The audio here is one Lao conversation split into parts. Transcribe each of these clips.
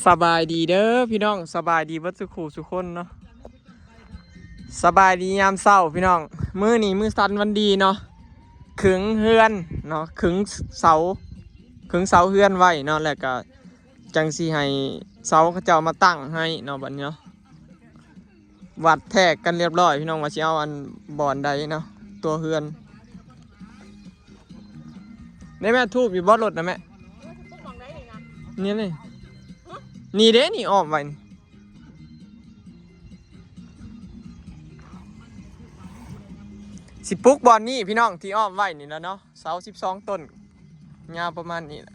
ສະບາຍດີເດີພີ່ນ້ອງ ສະບາຍດີເບິດສູ່ຄູ່ສູ່ຄົນເນາະ ສະບາຍດີຍາມເຊົ້າພີ່ນ້ອງ ມື້ນີ້ມື້ສັນວັນດີເນາະ ເຄິ່ງເຮືອນເນາະ ເຄິ່ງເສົາ ເຄິ່ງເສົາເຮືອນໄວ້ເນາະ ແລ້ວກະຈັ່ງຊິໃຫ້ເສົາເຂົາເຈົ້າມາຕັ້ງໃຫ້ເນາະ ບັດນີ້ເນາະ. ວັດແທກກັນລຽບຮ້ອຍພີ່ນ້ອງ ວ່າຊິເອົາອັນບ່ອນໃດເນາະ ຕົວເຮືອນ. ນີ້ແມ່ ທູບຢູ່ບໍ່ລົດນະແມ່? ນີ້ ນີ້ ນີ້ເດ້ ນີ້ອ້ອມໄວ້ນີ້ ຊິປຸກບ່ອນນີ້ພີ່ນ້ອງ ທີ່ອ້ອມໄວ້ນີ້ແຫຼະເນາະ ເສົາສິບສອງຕົ້ນ ຍາວປະມານນີ້ແຫຼະ.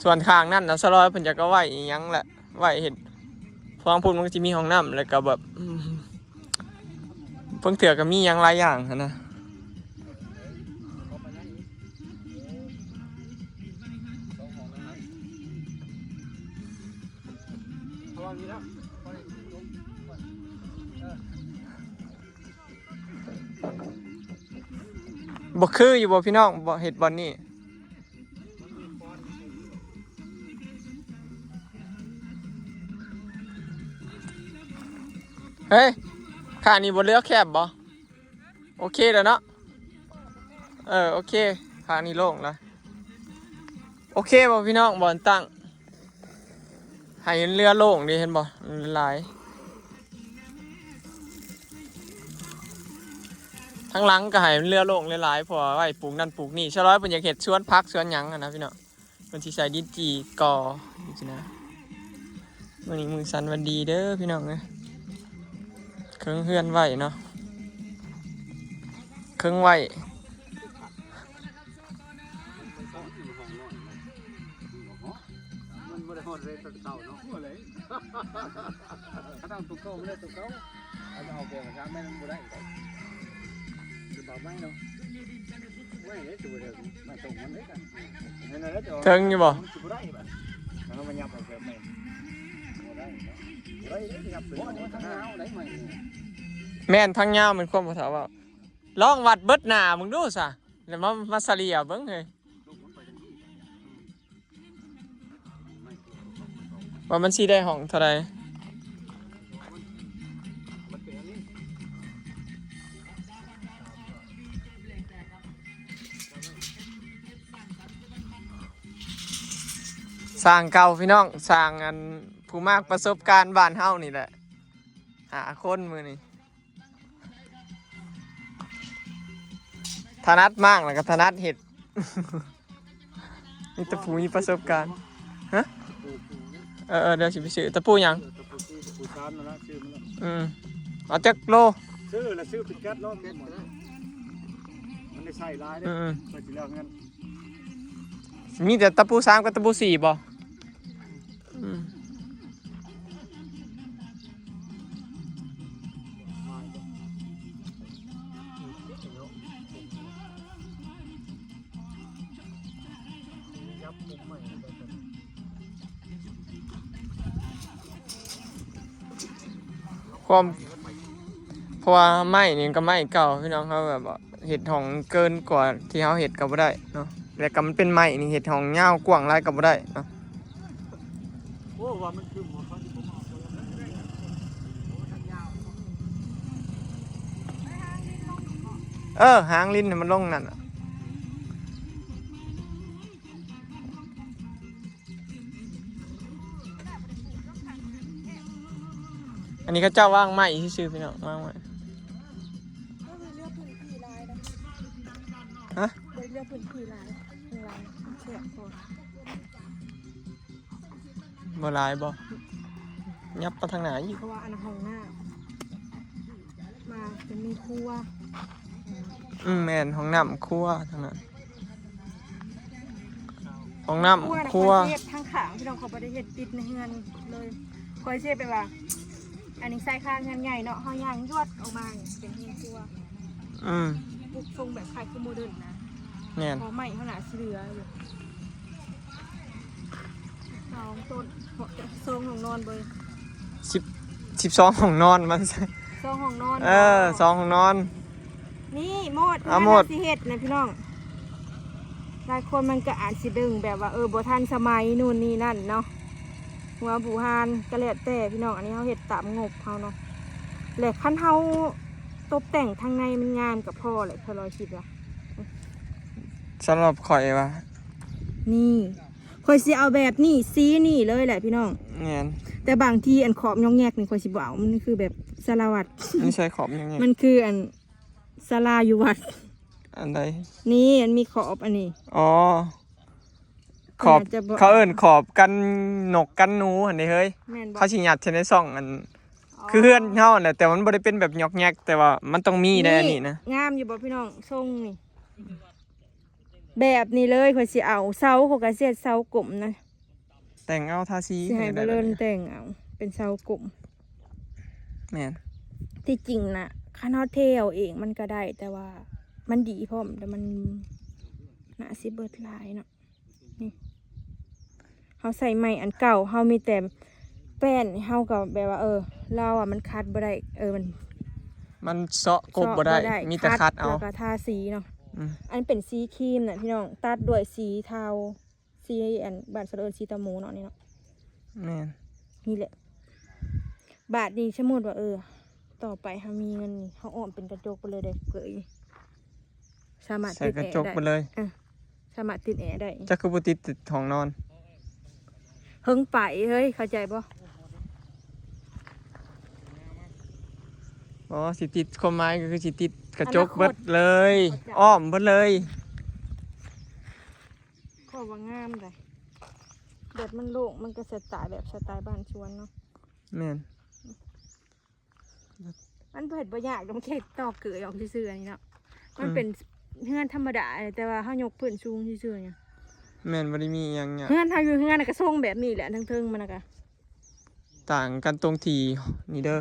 ສ່ວນຂ້າງນັ້ນນະ ສະລອຍເພິ່ນຢາກເອົາໄວ້ອີ່ຫຍັງແຫຼະ ໄວ້ເຮັດ ທາງພຸ້ນມັນກໍຊິມີຫ້ອງນ້ຳ ແລ້ວກໍແບບ ເພິ່ນເທື່ອກໍມີຫຍັງຫຼາຍຢ່າງຫັ້ນນະ. ບໍ່ຄືຢູ່ບໍ່ພີ່ນ້ອງ ບໍ່ເຮັດບ່ອນນີ້? ເຮີ້ຍ ຂ້າງນີ້ບໍ່ເຫຼືອແຄບບໍ່? ໂອເຄແລ້ວເນາະ ເອີ ໂອເຄ ຂ້າງນີ້ໂລ່ງແລ້ວ. ໂອເຄບໍ່ພີ່ນ້ອງ ບ່ອນຕັ້ງ ໃຫ້ມັນເຫຼືອໂລ່ງເດ້ ເຫັນບໍ່ ຫຼາຍ ທາງຫຼັງກໍໃຫ້ມັນເຫຼືອໂລ່ງຫຼາຍໆ ເພາະວ່າໄວ້ປູກນັ້ນປູກນີ້ ຊາວລອຍເພິ່ນຢາກເຮັດສວນຜັກສວນຫຍັງຫັ້ນນະພີ່ນ້ອງ ເພິ່ນຊິໃສ່ດິນຈີ່ກໍ່ຈັ່ງຊີ້ນະ. ມື້ນີ້ມື້ສັນວັນດີເດີພີ່ນ້ອງເອີຍ ເຄິ່ງເຮືອນໄວ້ເນາະ ເຄິ່ງໄວ້. ມັນບໍ່ໄດ້ຮອດເລີຍ ຕົວເກົ່າເນາະ ບໍ່ເລີຍ ຖ້າເອົາຕົວເກົ່າ ບໍ່ໄດ້ຕົວເກົ່າ ເອົາ ເອົາແບບວ່າ ແມ່ນມັນບໍ່ໄດ້ດອກ ຄືບໍ່ໄດ້ເນາະ ບໍ່ໄດ້ເດ້ ຕົວດຽວ ມາສົ່ງມັນເດ້ ເຖິງຢູ່ບໍ່? ມັນຊິບໍ່ໄດ້ບາດ ເອົາມາຫຍັບເອົາແບບໃໝ່ ບໍ່ໄດ້ເນາະ ບໍ່ໄດ້ເດ້ ຫຍັບເປັນ ໂອ້ຍ ທາງຍາວໄດ້ໃໝ່ ແມ່ນ ທາງຍາວ ແມ່ນຄວາມພໍ່ເຖົ້າເວົ້າ ລອງວັດເບິດໜ້າເບິ່ງດູຊະ ແລ້ວມາ ມາສະເລ່ຍເບິ່ງເຮີ້ຍ ວ່າມັນຊິໄດ້ຫ້ອງເທົ່າໃດ? ຊ່າງເກົ່າພີ່ນ້ອງ ຊ່າງອັນ ຜູ້ມາກປະສົບການບ້ານເຮົານີ້ແຫຼະ ຫ້າຄົນມື້ນີ້. ຖະໜັດມ້າງ ແລ້ວກໍຖະໜັດເຮັດ ມີແຕ່ຜູ້ມີປະສົບການ. ຮະ? ເອີໆ ດຽວຊິໄປຊື້ຕະປູຫຍັງ? ຕະປູ ຕະປູຊານນັ້ນນະ ຊື້ມາແລ້ວ. ອືມ ເອົາຈັກໂລ? ຊື້ລະຊື້ເປັນແກັດໂລ ແກັດໝົດ ມັນໄດ້ໃຊ້ຫຼາຍເດ້. ອືມ ເພິ່ນຊິເລືອກເງິນ ມີແຕ່ຕະປູສາມກັບຕະປູສີ່ບໍ່? ອືມ ຄວາມ ເພາະວ່າໄມ້ນີ້ກໍໄມ້ເກົ່າ ພີ່ນ້ອງ ເຮົາແບບວ່າເຮັດຫ້ອງເກີນກວ່າທີ່ເຮົາເຮັດກໍບໍ່ໄດ້ເນາະ ແລ້ວກໍມັນເປັນໄມ້ນີ້ ເຮັດຫ້ອງຍາວກວ້າງຫຼາຍກໍບໍ່ໄດ້ເນາະ. ໂອ້ ວ່າມັນຄືຫົວເຂົາຊິບໍ່ມາ ເອີ ຫາງລິນໃຫ້ມັນລົງນັ້ນ. ອັນນີ້ເຂົາເຈົ້າວາງໄມ້ຊື່ໆ ພີ່ນ້ອງ ວາງໄວ້. ບໍ່ໄດ້ເລືອກພື້ນທີ່ຫຼາຍນະ. ຮະ? ບໍ່ໄດ້ເລືອກພື້ນທີ່ຫຼາຍ ຂ້າງຫຼັງແຄບພໍ. ບໍ່ຫຼາຍບໍ່? ຫຍັບໄປທາງໜ້າອີກ. ເພາະວ່າອັນຫ້ອງນ້ຳ ມາຈະມີຄົວ. ອືມ ແມ່ນ ຫ້ອງນ້ຳຄົວທາງນັ້ນ ຫ້ອງນ້ຳ ຄົວນະ ຄົວ. ຂ້ອຍຊິເຮັດທາງຂ້າງ ພີ່ນ້ອງ ຂ້ອຍບໍ່ໄດ້ເຮັດຕິດໃນເຮືອນເລີຍ. ຂ້ອຍຊິເຮັດແບບວ່າ ອັນນີ້ໃສ່ຄາງເຮືອນໃຫຍ່ເນາະ ເຮົາຍ່າງຍວດອອກມາເປັນເຮືອນຄົວ. ອືມ ປຸກຊົງແບບຄ້າຍຄືໂມເດີນນະ. ແມ່ນ ເພາະໄມ້ເຮົາໜ້າຊິເຫຼືອຢູ່. ສອງຕົ້ນ ເພາະຈະ ສອງຫ້ອງນອນເບິ່ງ. ສິບ ສິບສອງຫ້ອງນອນມັນ ສອງຫ້ອງນອນ. ເອີ ບໍ່ ສອງຫ້ອງນອນ. ນີ້ໂມດ ອາ ທີ່ ໂມດ ເຮົາຊິເຮັດນະ ພີ່ນ້ອງ. ຫຼາຍຄົນມັນກໍອາດຊິເບິ່ງແບບວ່າ ເອີ ບໍ່ທັນສະໄໝ ນູ່ນນີ້ນັ້ນເນາະ. ຫົວບູຮານກໍແລ້ວແຕ່ພີ່ນ້ອງ ອັນນີ້ເຮົາເຮັດຕາມງົບເຮົາເນາະ ແລະຄັນເຮົາຕົບແຕ່ງທາງໃນມັນງາມກໍພໍແຫຼະ ຂ້ອຍລອຍຄິດວ່າ. ສຳລັບຂ້ອຍວ່າ ນີ້ ຂ້ອຍຊິເອົາແບບນີ້ ສີນີ້ເລີຍແຫຼະພີ່ນ້ອງ. ແມ່ນ ແຕ່ບາງທີອັນຂອບຍອກແຍກນີ້ຂ້ອຍຊິບໍ່ເອົາ ມັນຄືແບບສາລະວັດ. ມັນໃສ່ຂອບຍອກແຍກ ມັນຄືອັນສາລາຢູ່ວັດ. ອັນໃດ? ນີ້ ມັນມີຂອບອັນນີ້. ອໍ ຂອບ ເຂົາເອີ້ນຂອບກັນນົກກັນໜູຫັ້ນເດ້ເຮີ້ຍ. ແມ່ນບໍ່? ເຂົາຊິຍັດໃສ່ໃນຊ່ອງອັນ ອໍ ຄືເຮືອນເຮົາຫັ້ນແຫຼະ ແຕ່ວ່າມັນບໍ່ໄດ້ເປັນແບບຍອກແຍກ ແຕ່ວ່າມັນຕ້ອງມີໄດ໋ອັນນີ້ນະ. ງາມຢູ່ບໍ່ພີ່ນ້ອງ ຊົງນີ້? ແບບນີ້ເລີຍ ຂ້ອຍຊິເອົາເສົາ ຂ້ອຍກໍຊິເຮັດເສົາກົມນະ. ແຕ່ງເອົາ ທາສີ ຊິໃຫ້ ກໍໄດ້ ບາເລີນແບບນີ້ ແຕ່ງເອົາເປັນເສົາກົມ. ແມ່ນ ທີ່ຈິງນະ ຄັນເຮົາເທເອົາເອງມັນກໍໄດ້ ແຕ່ວ່າມັນດີພ້ອມ ແຕ່ມັນໜ້າຊິເບິດຫຼາຍເນາະ. ນີ້ ເຮົາໃຊ້ໄມ້ອັນເກົ່າ ເຮົາມີແຕ່ແປ້ນ ເຮົາກໍແບບວ່າ ເອີ ລາວວ່າມັນຂັດບໍ່ໄດ້ ເອີ ມັນ ມັນເຊາະກົບບໍ່ໄດ້ ເຊາະບໍ່ໄດ້ ມີແຕ່ຂັດເອົາ ແລ້ວກໍທາສີເນາະ. ອືມ ອັນເປັນສີຄຣີມນະພີ່ນ້ອງ ຕັດດ້ວຍສີເທົາ ສີອັນບ້ານເຂົາເອີ້ນສີຕາໝູເນາະ ນີ້ເນາະ. ແມ່ນ ນີ້ແຫຼະ ບາດນີ້ສົມມຸດວ່າ ເອີ ຕໍ່ໄປເຮົາມີເງິນນີ້ ເຮົາອ້ອມເປັນກະຈົກໄປເລີຍເດ້ເກີຍ ສາມາດ ໃສ່ກະຈົກໄປເລີຍ. ເອີ ສາມາດຕິດແອໄດ້. ຈັກຄືບໍ່ຕິດຫ້ອງນອນ? ເຫິງໄປເຮີ້ຍ ເຂົ້າໃຈບໍ່? ບໍ່ ຊິຕິດ ຄວາມໝາຍກໍຄືຊິຕິດກະຈົກເບິດເລີຍ ອ້ອມເບິດເລີຍ. ຂ້ອຍວ່າງາມເດ ແບບມັນໂລ່ງ ມັນກໍສະໄຕລ໌ແບບສະໄຕລ໌ບ້ານສວນເນາະ. ແມ່ນ ມັນເຮັດບໍ່ຍາກດອກ ມັນແຄ່ຕອກເກີຍອອກຊື່ໆ ອັນນີ້ເນາະ. ມັນເປັນເຮືອນທຳມະດາ ແຕ່ວ່າເຮົາຍົກພື້ນສູງຊື່ໆ. ແມ່ນ ບໍ່ໄດ້ມີຫຍັງຍາກ. ເຮືອນເຮົາຢູ່ເຮືອນນະກະຊົງແບບນີ້ແຫຼະ ເທິງໆ ມັນນະກະ ຕ່າງກັນຕົງທີ່ນີ້ເດີ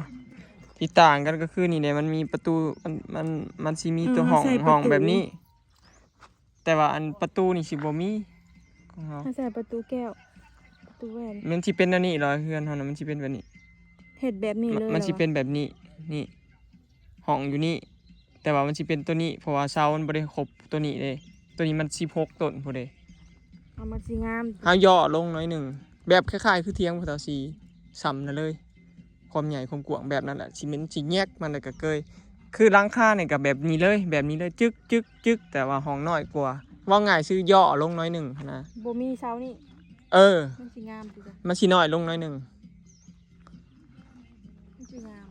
ທີ່ຕ່າງກັນກໍຄືນີ້ແຫຼະ ມັນມີປະຕູ ມັນ ມັນ ມັນຊິມີ ເອີ ໂຕຫ້ອງ ເຮົາໃສ່ປະຕູ ຫ້ອງແບບນີ້ ແຕ່ວ່າອັນປະຕູນີ້ຊິບໍ່ມີຂອງເຮົາ. ເຮົາໃສ່ປະຕູແກ້ວ ປະຕູແຫວນ. ມັນຊິເປັນແນວນີ້ເລີຍ ເຮືອນເຮົານະ ມັນຊິເປັນແບບນີ້ ເຮັດແບບນີ້ເລີຍ. ມັນຊິເປັນແບບນີ້ ນີ້ ຫ້ອງຢູ່ນີ້ ແຕ່ວ່າມັນຊິເປັນໂຕນີ້ ເພາະວ່າເສົາມັນບໍ່ໄດ້ຄົບໂຕນີ້ເດ້. ໂຕນີ້ມັນສິບຫົກຕົ້ນພຸ້ນເດ້. ເອົາ ມັນຊິງາມ. ເຮົາຫຍໍ້ລົງໜ້ອຍໜຶ່ງ ແບບຄ້າຍໆ ຄືຖຽງພໍ່ເຖົ້າສີ ສ່ຳນັ້ນເລີຍ. ຄວາມໃຫຍ່ຄວາມກວ້າງແບບນັ້ນແຫຼະ ຊິເປັນ ຊິແຍກມັນ ແລ້ວກໍເກີຍ ຄືຫຼັງຄານີ້ກໍແບບນີ້ເລີຍ ແບບນີ້ເລີຍ ຈຶກໆໆ ແຕ່ວ່າຫ້ອງນ້ອຍກວ່າ. ເວົ້າງ່າຍຊື່ຫຍໍ້ລົງໜ້ອຍໜຶ່ງຫັ້ນນະ. ບໍ່ມີເສົານີ້. ເອີ ມັນຊິງາມຕິ ມັນຊິນ້ອຍລົງໜ້ອຍໜຶ່ງ. ມັນຊິງາມ.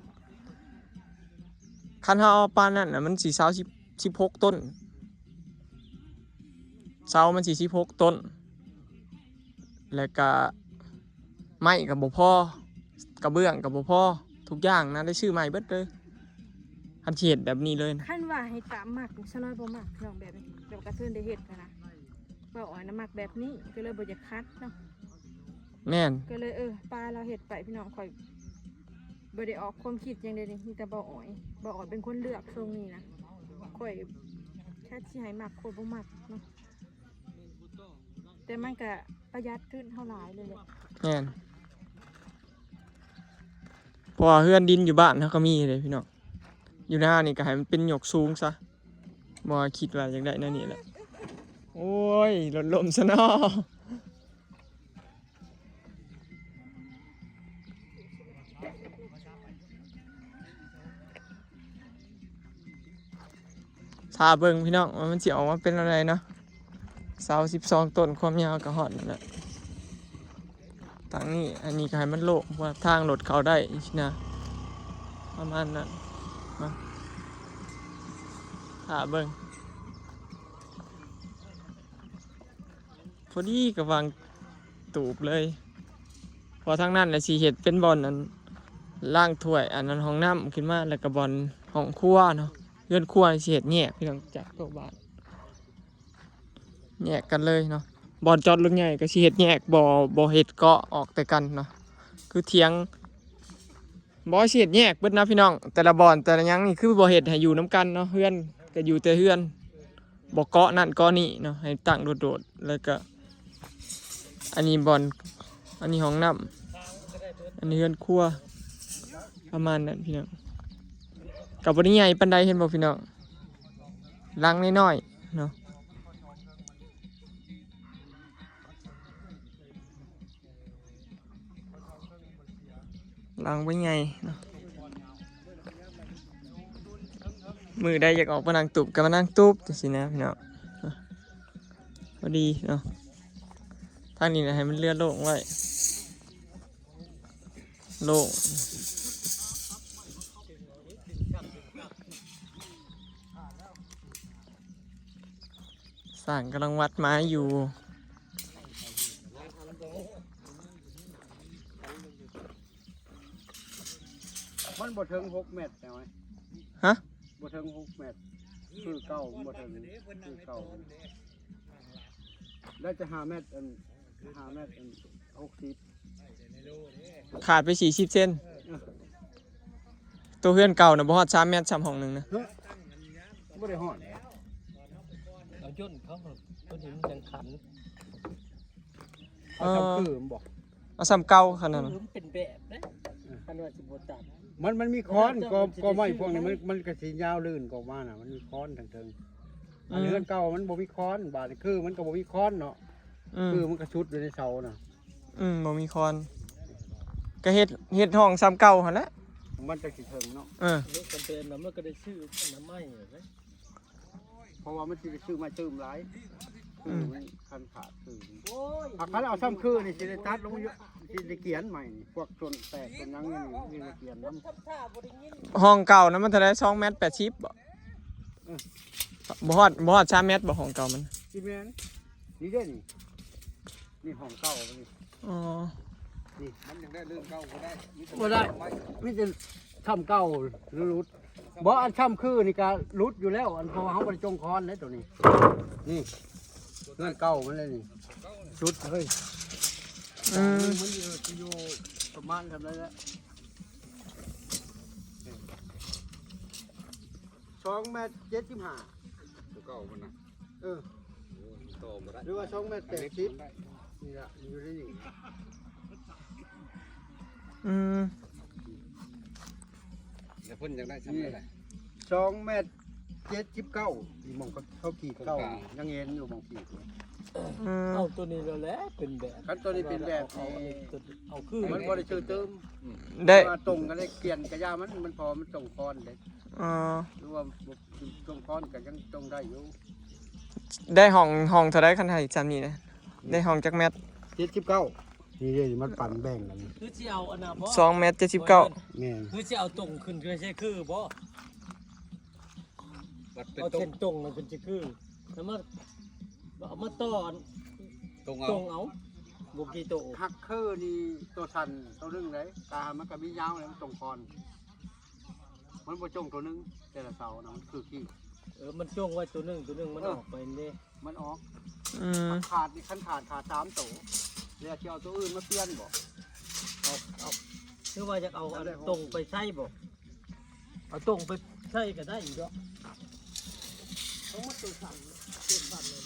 ຄັນເຮົາເອົາປານນັ້ນນະ ມັນຊິເສົາ ສິບ ສິບຫົກຕົ້ນ ເສົາມັນຊິສິບຫົກຕົ້ນ ແລ້ວກະໄມ້ກໍບໍ່ພໍ ກະເບື້ອງກໍບໍ່ພໍ ທຸກຢ່າງນະ ໄດ້ຊື້ໃໝ່ເບິດເລີຍ ຄັນຊິເຮັດແບບນີ້ເລີຍນະ. ຄັນວ່າໃຫ້ຕາມມັກ ສາວນ້ອຍບໍ່ມັກພີ່ນ້ອງແບບນີ້ ແບບກະເທີນໄດ້ເຮັດຫັ້ນນະ. ເວົ້າອອຍນະມັກແບບນີ້ ກໍເລີຍບໍ່ຢາກຂັດເນາະ. ແມ່ນ ກໍເລີຍ ເອີ ປາລາວເຮັດໄປພີ່ນ້ອງ. ຂ້ອຍບໍ່ໄດ້ອອກຄວາມຄິດຫຍັງເດ້ນີ້ ມີແຕ່ເບົາອອຍ ເບົາອອຍເປັນຄົນເລືອກຊົງນີ້ນະ. ຂ້ອຍແຄ່ຊິໃຫ້ມັກ ຂ້ອຍບໍ່ມັກເນາະ ແຕ່ມັນກະປະຢັດທຶນເຮົາຫຼາຍເລີຍແຫຼະ. ແມ່ນ ເພາະວ່າເຮືອນດິນຢູ່ບ້ານເຮົາກໍມີເດ້ພີ່ນ້ອງ ຢູ່ນານີ້ກໍໃຫ້ມັນເປັນຍົກສູງຊະ. ບໍ່ຄິດວ່າຢາກໄດ້ແນວນີ້ແຫຼະ. ໂອ້ຍ ລົດລົ້ມຊະເນາະ. ຖ້າເບິ່ງພີ່ນ້ອງວ່າມັນຊິອອກມາເປັນແນວໃດເນາະ. ເສົາສິບສອງຕົ້ນ ຄວາມຍາວກໍຮອດນັ້ນແຫຼະ. ທາງນີ້ ອັນນີ້ກໍໃຫ້ມັນໂລ່ງ ເພາະວ່າທາງລົດເຂົ້າໄດ້ຊີ້ນະ ປະມານນັ້ນເນາະ. ຖ້າເບິ່ງ ພໍດີກັບວາງຕູບເລີຍ ເພາະທາງນັ້ນແຫຼະຊິເຮັດເປັນບ່ອນອັນລ້າງຖ້ວຍ ອັນນັ້ນຫ້ອງນ້ຳຂຶ້ນມາ ແລ້ວກໍບ່ອນຫ້ອງຄົວເນາະ. ເຮືອນຄົວຊິເຮັດແຍກພີ່ນ້ອງ ຈາກຕົວບ້ານ ແຍກກັນເລີຍເນາະ. ບ່ອນຈອດລົດໃຫຍ່ກໍຊິເຮັດແຍກ ບໍ່ ບໍ່ເຮັດເກາະອອກແຕ່ກັນເນາະ ຄືຖຽງ. ບໍ່ ຊິເຮັດແຍກເບິດນະພີ່ນ້ອງ ແຕ່ລະບ່ອນແຕ່ລະຫຍັງນີ້ ຄືບໍ່ເຮັດໃຫ້ຢູ່ນຳກັນເນາະ. ເຮືອນກໍຢູ່ແຕ່ເຮືອນ ບໍ່ເກາະນັ້ນເກາະນີ້ເນາະ ໃຫ້ຕັ້ງໂດດໆ. ແລ້ວກໍອັນນີ້ບ່ອນ ອັນນີ້ຫ້ອງນ້ຳ ອັນນີ້ເຮືອນຄົວ ປະມານນັ້ນພີ່ນ້ອງ. ກໍບໍ່ໄດ້ໃຫຍ່ປານໃດ ເຫັນບໍ່ພີ່ນ້ອງ ຫຼັງນ້ອຍໆເນາະ. ເ ຫຼັງບໍ່ໃຫຍ່ເນາະ ມື້ໃດຢາກອອກມານັ່ງຕູບກໍມານັ່ງຕູບຈັ່ງຊີ້ນະພີ່ນ້ອງ ພໍດີເນາະ ທາງນີ້ນະໃຫ້ມັນເຫຼືອໂລ່ງໄວ້ ໂລ່ງ ຊ່າງກຳລັງວັດໄມ້ຢູ່. ມັນບໍ່ເຖິງຫົກແມັດແລ້ວ ຮະ ບໍ່ເຖິງຫົກແມັດ ຄືເກົ່າ ມັນບໍ່ເຖິງ ຄືເກົ່າ ໄດ້ແຕ່ຫ້າແມັດ ອັນ ຫ້າແມັດ ອັນ ຫົກສິບ ຂາດໄປສີ່ສິບເຊັນ ເອີ ໂຕເຮືອນເກົ່ານະບໍ່ຮອດສາມແມັດຊ້ຳ ຫ້ອງໜຶ່ງນະ ເນາະ ບໍ່ໄດ້ຮອດ ເອົາຍົນເຂົາ ຕົວນີ້ມັນຍັງຂັນ ເອີ ເອົາຊ້ຳຄືມັນບໍ່ ເອົາຊ້ຳເກົ່າຂະໜາດນັ້ນ ຄືມັນເປັນແບບເດ້ ຄັນວ່າຊິບໍ່ຕັດ ມັນ ມັນມີຄ້ອນ ກໍ ກໍໄມ້ພວກນີ້ມັນ ມັນກໍຊິຍາວລື່ນກວ່າມານະ ມັນມີຄ້ອນທາງເທິງ ອັນເຮືອນເກົ່າມັນບໍ່ມີຄ້ອນ ບາດນີ້ຄືມັນກໍບໍ່ມີຄ້ອນເນາະ ອືມ ຄືມັນກໍຊຸດຢູ່ໃນເສົານະ ອືມ ບໍ່ມີຄ້ອນ ກໍເຮັດ ເຮັດຫ້ອງຊ້ຳເກົ່າຫັ້ນແຫຼະ ມັນຈັກຊິເຖິງເນາະ ເອີ ມັນກໍເປັນນະ ມັນກໍໄດ້ຊື້ອະນາໄມເດ້ ເພາະວ່າມັນຊິໄດ້ຊື້ໄມ້ຕື່ມຫຼາຍ ອືມ ຄືມັນຄັນຂາດຄື ໂອ້ຍ ຖ້າຄັນເອົາຊ້ຳຄືນີ້ຊິໄດ້ຕັດລົງຢູ່ ຊິໄດ້ກຽນໃໝ່ນີ້ ພວກຕົ້ນແຕກຕົ້ນຫຍັງນີ້ ນີ້ກຽນນຳ ຫ້ອງເກົ່ານະມັນເທົ່າໃດ ສອງແມັດແປດສິບບໍ່ ເອີ ບໍ່ຮອດ ບໍ່ຮອດສາມແມັດບໍ່ ຫ້ອງເກົ່າມັນ ຊິແມ່ນ ນີ້ເດ້ນີ້ ນີ້ຫ້ອງເກົ່ານີ້ ອໍ ນີ້ ມັນຍັງໄດ້ເລື່ອງເກົ່າບໍ່ໄດ້ ມີແຕ່ ບໍ່ໄດ້ ໄມ້ ມີແຕ່ຊ້ຳເກົ່າຫຼຸດ ບໍ່ ອັນຊ້ຳຄືນີ້ກະຫຼຸດຢູ່ແລ້ວ ອັນ ເພາະວ່າເຮົາບໍ່ໄດ້ຈົ່ງຄ້ອນເດ້ໂຕນີ້ ນີ້ ເຮືອນເກົ່າມັນເລີຍນີ້ ສຸດເລີຍ ອືມ ມັນຢູ່ ຊິຢູ່ປະມານສ່ຳໃດແຫຼະ ສອງແມັດເຈັດສິບຫ້າ ຕົວເກົ່າມັນນະ ເອີ ໂອ້ ມັນຕໍ່ບໍ່ໄດ້ ຫຼືວ່າສອງແມັດແປດສິບ ມັນໄດ້ ນີ້ລະ ຢູ່ໃນນີ້ ອືມ ແລ້ວເພິ່ນຢາກໄດ້ສ່ຳໃດລະ ສອງແມັດເຈັດສິບເກົ້າ ນີ້ໝ່ອງເຂົາ ເຂົາກຣີດເກົ່າ ຍັງເຫັນຢູ່ໝ່ອງກຣີດ ອືມ ເອົາຕົວນີ້ແລ້ວແຫຼະ ເປັນແບບ ຄັນຕົວນີ້ເປັນແບບນີ້ ເອົາຄື ມັນບໍ່ໄດ້ຊື້ຕື່ມ ອືມ ໄດ້ ວ່າຕົງກັນໄດ້ກຽນກະຢ່າມັນ ມັນພໍມັນຕົງຄອນເດ້ ອໍ ຫຼືວ່າຕົງຄອນກໍຍັງຕົງໄດ້ຢູ່ ໄດ້ຫ້ອງ ຫ້ອງເທົ່າໃດ ຄັນໃຫ້ສ່ຳນີ້ນະ ໄດ້ຫ້ອງຈັກແມັດ ເຈັດສິບເກົ້າ ນີ້ເດ້ ມັນປັນແບ່ງກັນ ຄືຊິເອົາອັນນະບໍ່ ສອງແມັດເຈັດສິບເກົ້າ ແມ່ນ ຄືຊິເອົາຕົງຂຶ້ນຄືໃສ່ຄືບໍ່ ບັດເປັນຕົງ ເອົາເສັ້ນຕົງນັ້ນຂຶ້ນຊິຄື ແລ້ວມາ ເອົາມາຕໍ່ອັນ ຕົງເອົາ ຕົງເອົາ ບໍ່ກີ່ໂຕ ຮັກຄືນີ້ໂຕສັ້ນໂຕໜຶ່ງເດ້ ກະມັນກະມີຍາວແລ້ວມັນຕົງຄອນ ມັນບໍ່ຈົ່ງໂຕໜຶ່ງ ແຕ່ລະເສົານະ ມັນຄືກີ້ ເອີ ມັນຈົ່ງໄວ້ໂຕໜຶ່ງ ໂຕໜຶ່ງມັນ ເອີ ອອກໄປເດ້ ມັນອອກ ອືມ ຂາດນີ້ ຄັນຂາດ ຂາດສາມໂຕ ແລ້ວຊິເອົາໂຕອື່ນມາປ່ຽນບໍ່ ເອົາ ເອົາ ຄືວ່າຢາກເອົາອັນຕົງໄປໃສ່ບໍ່ ເອົາຕົງໄປໃສ່ກໍໄດ້ຢູ່ດອກ ເອົາໝົດໂຕສັ້ນ ໂຕສັ້ນເລີຍ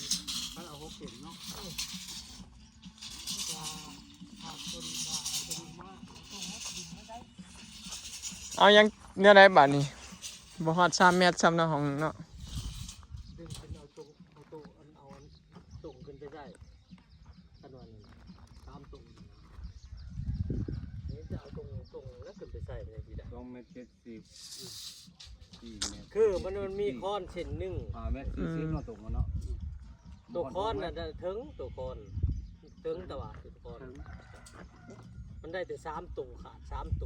ມັນເອົາຫົກເສັ້ນເນາະ ເອີ ເອົາຫຍັງແນວໃດບາດນີ້ ບໍ່ຮອດສາມແມັດຊ້ຳເນາະ ຫ້ອງເນາະ ດຶງຂຶ້ນເອົາຕົງ ເອົາຕົງ ອັນ ເອົາຕົງຂຶ້ນໄປໃສ່ ຄັນວ່ານັ້ນ ສາມຕົງ ນີ້ຈະເອົາຕົງ ຕົງແລ້ວຂຶ້ນໄປໃສ່ໃນທີ່ໃດ ສອງແມັດເຈັດສິບ ສີ່ແມັດ ຄືມັນ ມັນມີຄອນເສັ້ນໜຶ່ງ ຫ້າແມັດສີ່ສິບເນາະ ຕົງມັນເນາະ ຕົວຄອນນັ້ນເຖິງ ຕົວຄອນເຖິງ ແຕ່ວ່າຕົວຄອນ ມັນໄດ້ແຕ່ສາມໂຕ ຂາດສາມໂຕ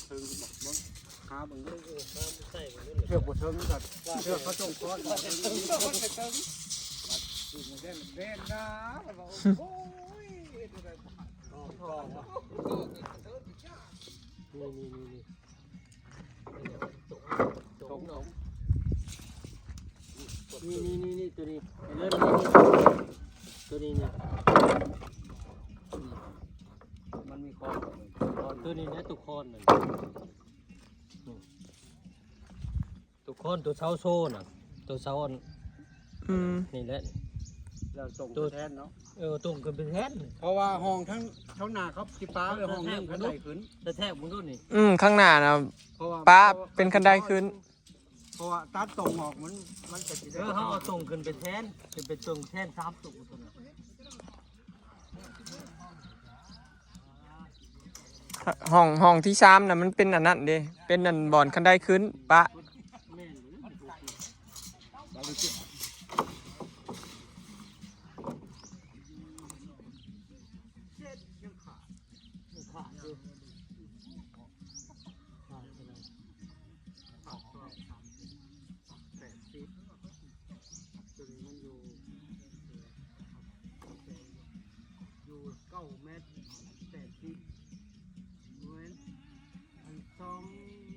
ເຖິງບໍ່ ເບິ່ງ ຫາເບິ່ງເດີ ເອີ ຫາໃສ່ເບິ່ງເດີ ເທື່ອບໍ່ເຖິງກໍເທື່ອເຂົາຈົ່ງຄອນ ເຖິງ ເຖິງ ເຖິງ ເບິ່ງເດ້ ແມ່ນນາ ແລ້ວວ່າ ໂອ້ຍ ເຮັດຈັ່ງໃດ ນີ້ ນີ້ ນີ້ ນີ້ ຕົງ ຕົງ ຕົງ ຕົງ ນີ້ ນີ້ ນີ້ ນີ້ ຕົວນີ້ ເຫັນແລ້ວ ຕົວນີ້ນີ້ ມັນມີຄອນ ຕົວນີ້ນະ ຕົວຄອນນັ້ນ ຕົວຄອນ ຕົວເສົາໂຊນະ ຕົວເສົາອັນ ອືມ ນີ້ແຫຼະ ແລ້ວຕົງໄປແທນເນາະ ເອີ ຕົງຂຶ້ນໄປແທນ ເພາະວ່າຫ້ອງທາງ ທາງໜ້າເຂົາຊິປາໄວ້ຫ້ອງໜຶ່ງ ຄັນໄດຂຶ້ນ ແທກເບິ່ງດູນີ້ ອືມ ຂ້າງໜ້ານະ ເພາະວ່າ ປາເປັນຄັນໄດຂຶ້ນ ເພາະວ່າຕັດຕົງອອກ ມັນ ມັນກະຊິໄດ້ ເອີ ເຮົາເອົາຕົງຂຶ້ນໄປແທນ ຂຶ້ນໄປຕົງແທນສາມໂຕຕົວນັ້ນ. ຫ້ອງ ຫ້ອງທີສາມນະ ມັນເປັນອັນນັ້ນເດ້ ເປັນອັນບ່ອນຄັນໄດຂຶ້ນປະ. ແປດສິບ ຕົວນີ້ມັນຢູ່ ຢູ່ເກົ້າແມັດແປດສິບ ແມ່ນ ອັນສອງ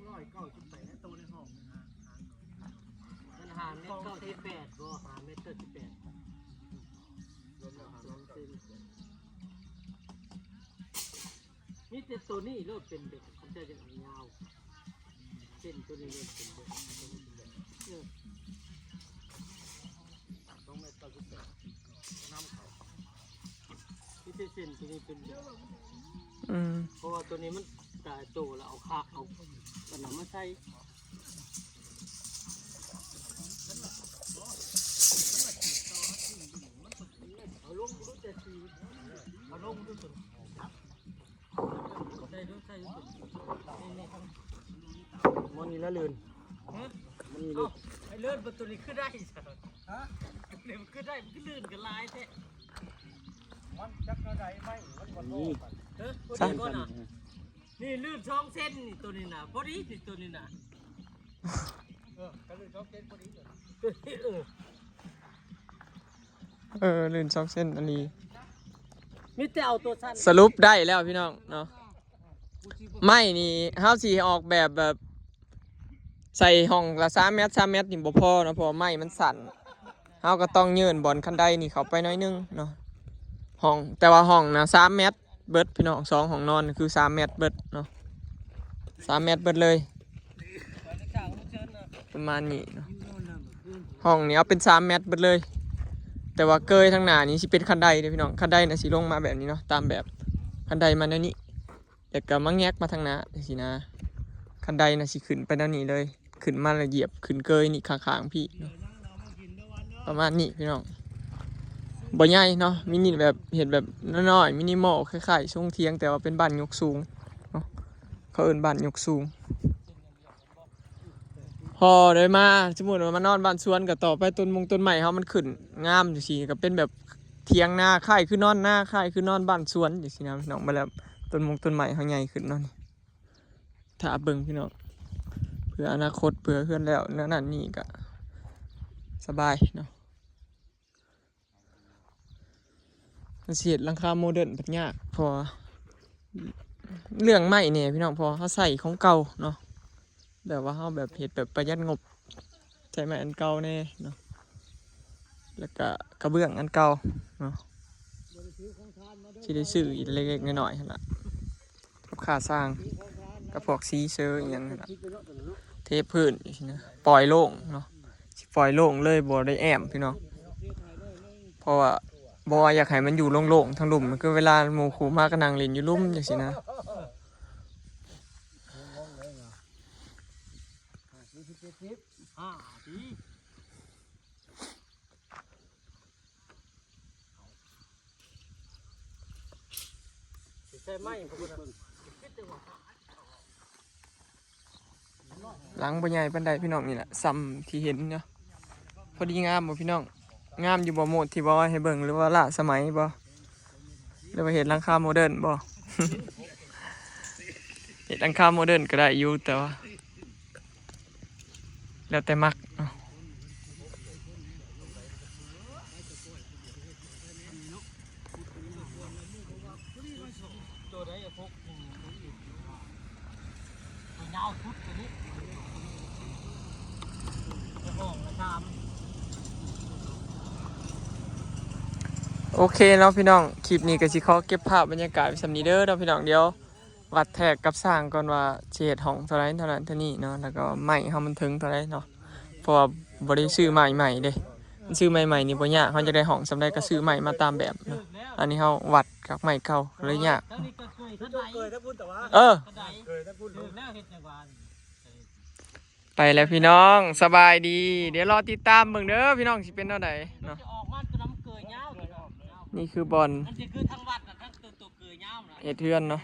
ຮ້ອຍເກົ້າສິບແປດ ໂຕໃນຫ້ອງນະ ມັນຫ້າແມັດເກົ້າສິບແປດ ບໍ່ ຫ້າແມັດເກົ້າສິບແປດ ມີແຕ່ໂຕນີ້ໂລດເປັນເດັກ ຄັນເຈົ້າຢາກເອົາຍາວ ເສັ້ນໂຕນີ້ໂລດເປັນເດັກ ເອີ ສອງແມັດເກົ້າສິບແປດ ນຳເຂົາ ມີແຕ່ເສັ້ນໂຕນີ້ເປັນເດັກ ອືມ ເພາະວ່າໂຕນີ້ມັນຕາຍໂຕແລ້ວ ເອົາຄາກເອົາອັນນັ້ນມາໃສ່ ເອົາລົງບໍ່ຮູ້ແຕ່ຊິ ເອົາລົງບໍ່ຮູ້ ໃສ່ດູ ໃສ່ດູ ນີ້ໆ ມັນນີ້ລະລື່ນ ຮະ ມັນນີ້ເລີຍ ເອົ້າ ໄອ້ເລີດ ມັນໂຕນີ້ຄືໄດ້ຊະ ຮະ ນີ້ມັນຄືໄດ້ ມັນຄືລື່ນກັນຫຼາຍແທ້ ມັນຈັກແນວໃດໄມ້ ມັນບໍ່ໂຕກັນ ເອີ ໂຕນີ້ກ່ອນນະ ນີ້ລື່ນສອງເຊັນນີ້ ໂຕນີ້ນະ ພໍດີນີ້ ໂຕນີ້ນະ ເອີ ກະລື່ນສອງເຊັນພໍດີ ເອີ ເອີ ລື່ນສອງເຊັນອີ່ຫຼີ ມີແຕ່ເອົາໂຕສັ້ນ ສະຫຼຸບໄດ້ແລ້ວພີ່ນ້ອງເນາະ ໄມ້ນີ້ເຮົາຊິອອກແບບ ແບບໃສ່ຫ້ອງລະສາມແມັດ ສາມແມັດນີ້ບໍ່ພໍເນາະ ເພາະວ່າໄມ້ມັນສັ້ນ ເຮົາກໍຕ້ອງຍື່ນບ່ອນຄັນໄດນີ້ເຂົ້າໄປໜ້ອຍໜຶ່ງເນາະ ຫ້ອງ ແຕ່ວ່າຫ້ອງນະສາມແມັດເບິດພີ່ນ້ອງ ສອງຫ້ອງນອນຄືສາມແມັດເບິດເນາະ ສາມແມັດເບິດເລີຍ ປະມານນີ້ເນາະ ຫ້ອງນີ້ເອົາເປັນສາມແມັດເບິດເລີຍ ແຕ່ວ່າເກີຍທາງໜ້ານີ້ຊິເປັນຄັນໄດເດ້ພີ່ນ້ອງ ຄັນໄດນະຊິລົງມາແບບນີ້ເນາະ ຕາມແບບຄັນໄດມາແນວນີ້ ແລ້ວກໍມາແງກມາທາງໜ້າຈັ່ງຊີ້ນະ ຄັນໄດນະຊິຂຶ້ນໄປແນວນີ້ເລີຍ ຂຶ້ນມາແລ້ວຢຽບຂຶ້ນເກີຍນີ້ຂ້າງໆ ພີ້ເນາະ ປະມານນີ້ພີ່ນ້ອງ ບໍ່ໃຫຍ່ເນາະ ມິນິ ແບບເຮັດແບບນ້ອຍໆ ມິນິມໍ ຄ້າຍໆ ຊົງຖຽງ ແຕ່ວ່າເປັນບ້ານຍົກສູງເນາະ ເຂົາເອີ້ນບ້ານຍົກສູງ. ພໍໄດ້ມາ ສົມມຸດວ່າມານອນບ້ານສວນ ກໍຕໍ່ໄປຕົ້ນມົງຕົ້ນໄມ້ເຮົາມັນຂຶ້ນງາມຈັ່ງຊີ້ ກໍເປັນແບບຖຽງນາ ຄ້າຍຄືນອນນາ ຄ້າຍຄືນອນບ້ານສວນຈັ່ງຊີ້ນະພີ່ນ້ອງ ມາແລ້ວຕົ້ນມົງຕົ້ນໄມ້ເຮົາໃຫຍ່ຂຶ້ນເນາະ ນີ້ຖ້າເບິ່ງພີ່ນ້ອງ ເພື່ອອະນາຄົດ ເພື່ອເຮືອນແລ້ວ ແນວນັ້ນນີ້ກໍສະບາຍເນາະ. ມັນຊິເຮັດຫຼັງຄາໂມເດີນພັດຍາກ ເພາະວ່າເລື່ອງໄມ້ແດ່ພີ່ນ້ອງ ເພາະວ່າເຮົາໃຊ້ຂອງເກົ່າເນາະ ແບບວ່າເຮົາແບບເຮັດແບບປະຢັດງົບ ໃຊ້ໄມ້ອັນເກົ່າແດ່ເນາະ ແລ້ວກະກະເບື້ອງອັນເກົ່າເນາະ ຊິໄດ້ຊື້ອີກເລັກໆນ້ອຍໆຫັ້ນລະ ກັບຄ່າຊ່າງ ກັບພວກສີເຊີອີ່ຫຍັງຫັ້ນລະ ເທພື້ນຈັ່ງຊີ້ນະ ປ່ອຍໂລ່ງເນາະ ຊິປ່ອຍໂລ່ງເລີຍ ບໍ່ໄດ້ແອ້ມພີ່ນ້ອງ ເພາະວ່າບໍ່ວ່າຢາກໃຫ້ມັນຢູ່ໂລ່ງໆ ທາງລຸ່ມ ຄືເວລາໝູ່ຄູ່ມາກໍນັ່ງຫຼິ້ນຢູ່ລຸ່ມຈັ່ງຊີ້ນະ ຫຼັງບໍ່ໃຫຍ່ປານໃດພີ່ນ້ອງ ນີ້ແຫຼະ ສ່ຳທີ່ເຫັນເນາະ ພໍດີງາມບໍ່ພີ່ນ້ອງ ງາມຢູ່ບໍ່ ໂມດທີ່ເວົ້າໃຫ້ເບິ່ງ ຫຼືວ່າລ້າສະໄໝບໍ່ ຫຼືວ່າເຮັດຫຼັງຄາໂມເດີນບໍ່ ເຮັດຫຼັງຄາໂມເດີນກໍໄດ້ຢູ່ ແຕ່ວ່າ ແລ້ວແຕ່ມັກເນາະ ໂອເຄເນາະພີ່ນ້ອງ ຄລິບນີ້ກໍຊິຂໍເກັບພາບບັນຍາກາດໄວ້ສ່ຳນີ້ເດີເນາະພີ່ນ້ອງ ດຽວ ວັດແທກກັບຊ່າງກ່ອນວ່າຊິເຮັດຫ້ອງເທົ່າໃດ ເທົ່ານັ້ນເທົ່ານີ້ເນາະ ແລ້ວກໍໄມ້ເຮົາມັນເຖິງເທົ່າໃດເນາະ ເພາະວ່າບໍ່ໄດ້ຊື້ໄມ້ໃໝ່ເດ້ ຊື້ໄມ້ໃໝ່ນີ້ບໍ່ຍາກ ເຮົາຢາກໄດ້ຫ້ອງສ່ຳໃດກໍຊື້ໄມ້ມາຕາມແບບເນາະ ອັນນີ້ເຮົາວັດກັບໄມ້ເກົ່າ ກໍເລີຍຍາກ ເອີ ໄປແລ້ວພີ່ນ້ອງ ສະບາຍດີ ດຽວລໍຕິດຕາມເບິ່ງເດີພີ່ນ້ອງ ຊິເປັນແນວໃດເນາະ ນີ້ຄືບ່ອນ ເຮັດເຮືອນເນາະ